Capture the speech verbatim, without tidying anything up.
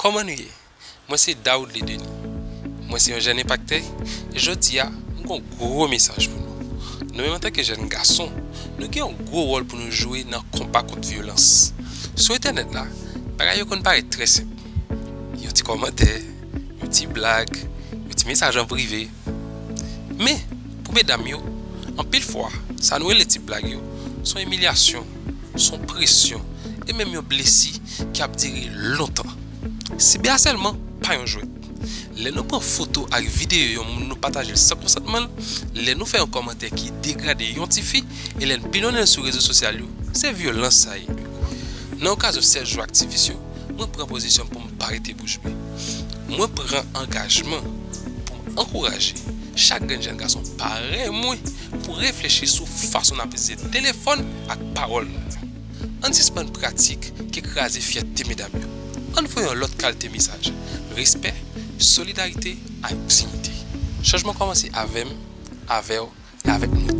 Kòman nou ye? Mwen se Daoud Ledeni. Mwen se yon jèn enpaktè, e jodi a, m gen yon gwo mesaj pou nou. Nou menm antanke jèn gason, nou gen yon gwo wòl pou nou jwe nan konba kont vyolans. Sou entènèt la, bagay yo konn parèt trè senp. Yon ti kòmantè, yon ti blag, yon ti mesaj an prive. Men, pou medam yo, anpil fwa, sa nou rele ti blag yo, se yon imilyasyon, se yon presyon, e menm yon blesi ki ap dire lontan. Sibe a sèlman pa yon jwèt. Lè nou pran foto ak videyo yon moun nou pataje l san konsantman l, lè nou fè yon kòmantè ki degrade yon tifi, e lè n pilonnen l sou rezo sosyal yo, se vyolans sa ye. Nan okazyon sèz jou aktivis yo, mwen pran pozisyon pou m pa rete bouch be. Mwen pran angajman pou m ankouraje chak grenn jèn gason parèy mwen pou reflechi sou fason n ap ize telefòn ak pawòl nou. Ann sispann pratik ki kraze fyète medam yo. Ann voye yon lòt kalite mesaj: respè, solidarite ak diyite. Chanjman kòmanse avè m, avè w e avèk nou